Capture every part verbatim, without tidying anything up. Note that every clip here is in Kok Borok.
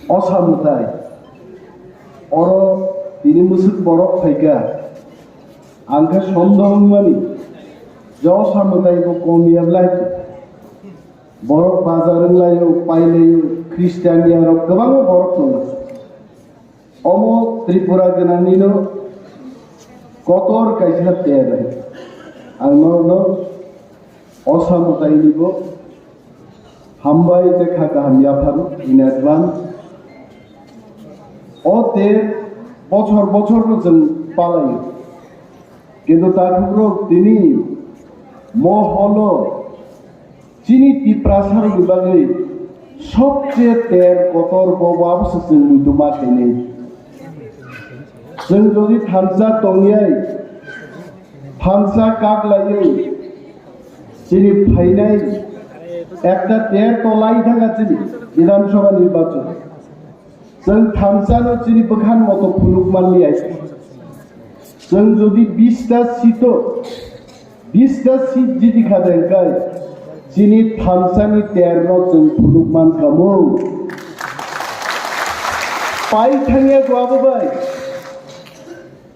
Osa mwtai, oro tini mwswk borok phaikha, ang khe sondoh wngmani je osa mwtai bo kom ya bwlai. Borok bazar wnglaio, pailaio, Christian ya rok kwbangma borok tongo. Omo Tripura gwnangni no kotor kaisa ter. Ang norokno osa mwtaini bo hambai tei kha kaham yapharo in advance. O ter bochor bochor no chwng palaio. Kintu takhukrok tini moholo chini Tiprasarokni bagwi sobse ter kotor bo wabo se chwng muitu ma khainai. Chwng jodi thansa tongyai, thansa kaklaiwi chini phainai ekta ter to lai thangkha chini Bidhan Sabha nirbachon. Chwng thansano chini bwkhan moto phunuk manliya. Chwng jodi bista seat-o, bista seat jiti kha de hwnkhe, chini thansani terno chwng phunuk mankha mung. Pai thangya ko abo bai.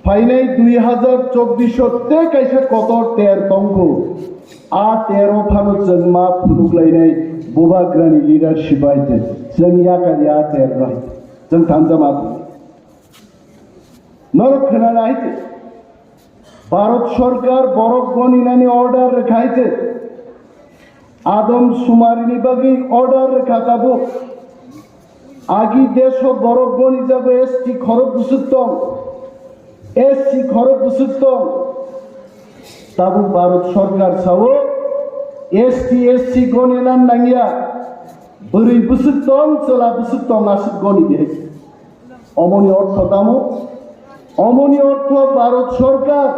Phainai dui hazar chobbish o tei kaisa kotor ter tongkho. A ter o phano chwng ma phunuk lainai Bubagrani leadership bai tei chwng yakar ya ter bai. Chwng thansa ma. Norok khwnanai tei Bharat Sarkar borok goninani order rwkhai tei Adam sumarini bagwi order rwkha tabuk. Agi deso borok gonijago S T khorok bwswk tong, S C khorok bwswk tong. Tabuk Bharat Sarkar sao S T S C gonina nangya. Bwrwi bwswk tong, chwla bwswk tong aswk goni de. Omoni ortho tamo? Omoni ortho Bharat Sarkar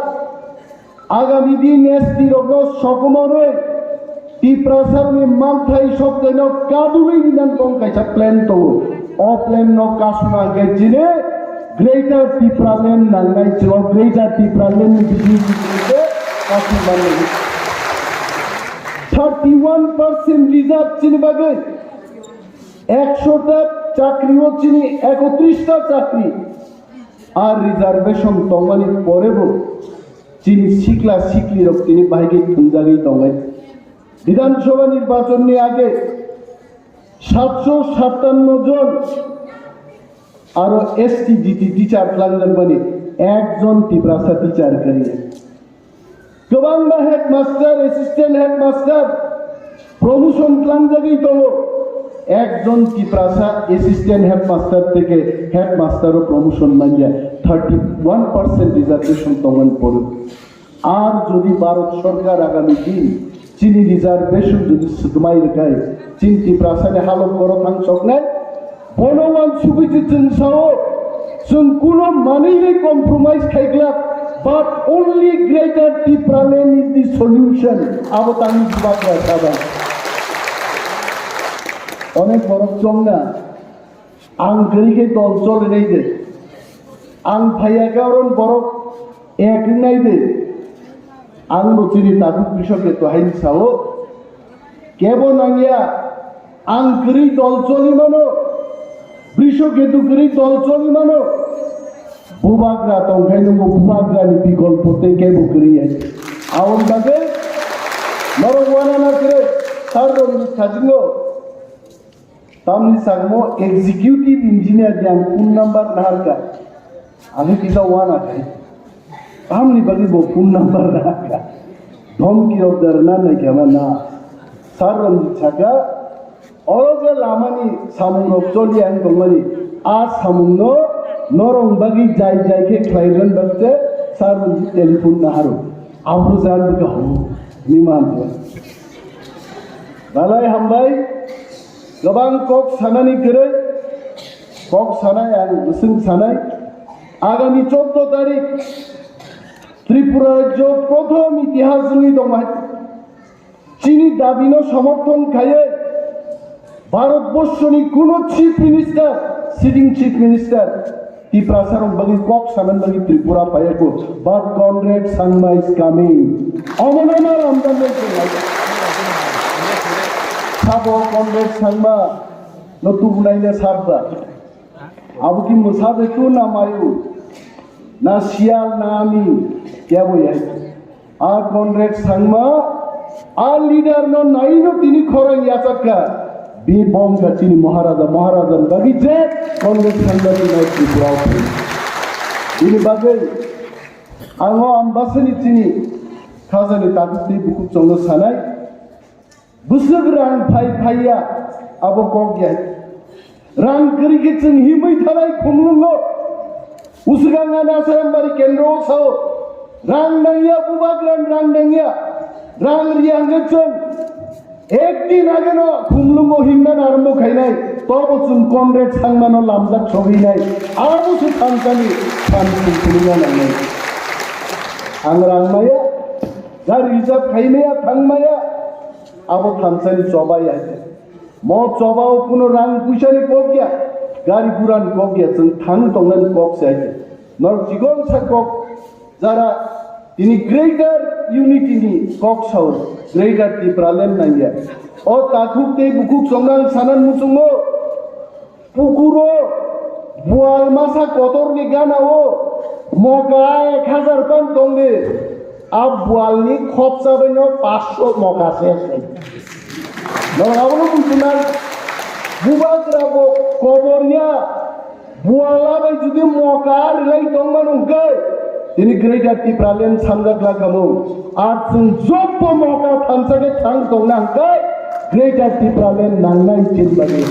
agami din S T rokno sokomorwi Tiprasarokni manthai soktaino kadulwi rinani tong kaisa plan tongo. O plan no kasuna hwnkhe chini Greater Tipraland nangnai, chwng Greater Tipraland ni bising bising khe kasuk manwi. Thirty one percent reserve chini bagwi. Ekshota chakri o chini ekotris ta chakri. Ar reservation tongmani porebo chini sikla siklirok tini bahai khe thumjagwi tongnai. Bidhan Sabha nirbachonni age satso satanno jon aro S T G T teacher twlangjakmani ekjon Tiprasa teacher kwrwi. Kwbangma headmaster, assistant headmaster promotion tlangjagwi tongo. Ekjon Tiprasa assistant headmaster theke headmaster o promotion manya, thirty one percent reservation tongmani poro. Ar jodi Bharat Sarkar agami din chini reservation jodi swkmai rwkhai, chini Tiprasani halok borok thang choknai, Bono wansugwi se chwng sao, chwng kuno manwi bai compromise khai glak, but only Greater Tipraland is the solution. Abo tangni Bubagra sabai. Onek borok chongna, ang kwrwi khe dol cholinai de. Ang phaiya khe oron borok ek wngnai de. Ang bo chini tabuk bisok de to haini sao. Kebo nangya, ang kwrwi dol choli mano, Brisho Ketu kwrwi dol choli mano. Bubagra tongkhai nungbo Bubagrani bikolpo tei kebo kwrwi ya. Aboni bagwi norok wanana kwrwi, sir rokni sajingo tamni sagmo executive engineer ni ang phone number naharkha. Ani kisa wana khai. Tamni bagwi bo phone number rwkha. Dhomki rok da rwna naikha ma na. Sir Ranjit saka, oro je lamani samung rok choli ang tongmani. A samung no norok bagwi jai jai khe khlai rwna bagwi se Sir Ranjit telephone naharo. Abo jan bwkha ho. Ni man. Dalai hambai. Kwbang kok sanani kwrwi, kok sanai ang bwswng sanai. Agami choudo tarik Tripura rajyo prothom itihas wngwi tongmai. Chini dabino somorthon khaiwi Bharat borshoni kuno chief minister, sitting chief minister, Tiprasa rok bagwi kok sanani bagwi Tripura phaiya ko, but Conrad Sangma is coming. Omono ma ramdan nai khe lai. Sabo Conrad Sangma no tubunai le sabba. Abo ki mwsa de tu na mayu, na sial na ami, kebo yai. A Conrad Sangma, a leader no nai no tini khorang yachak kha. Bi bom kha chini Maharaja, Maharaja ni bagwi je Conrad Sangma tini Tripura o phai. Bini bagwi ang o Ambasani chini khajani takhuk tei bukhuk chwngno sanai. Bwswk rang phai phaiya, abo kok ya. Rang kwrwi khe chwng himwi thanai khumlungo. Uswkang ano Asayambari kendro o sao, rang nangya, bubagrano rang nangya. Rang riya hwnkhe chwng ek din ageno khumlungo himna narwkmo khainai. Tobo chwng Conrad Sangmano lamjak sogwinai. Abo se thansani phan chwng khulumna nangnai. Ang rang maya, gari reserve khaimaya, thangmaya. Abo thansani choba ya. Mo choba o kuno rang puisa ni kok ya, gari gura ni kok ya, chwng thang tongnani kok se. Nor chikon sa kok jara tini Greater Unity ni kok sao, Greater Tipraland nangya. O takhuk tei bukhuk chongnang sanan muchungo. Pukuro bual masa kotor ni gana o moka ek hajar pan tong de. A bual ni khopsa bai no paanch sho moka se se. Norok abono bujiman, bubagra bo kobor ya, bual bai jodi moka rilai tong mano hwnkhe, tini Greater Tipraland samjak lakamo. Ar chwng jobbo moka thansa khe thang tongna hwnkhe Greater Tipraland nangnai chini bagwi.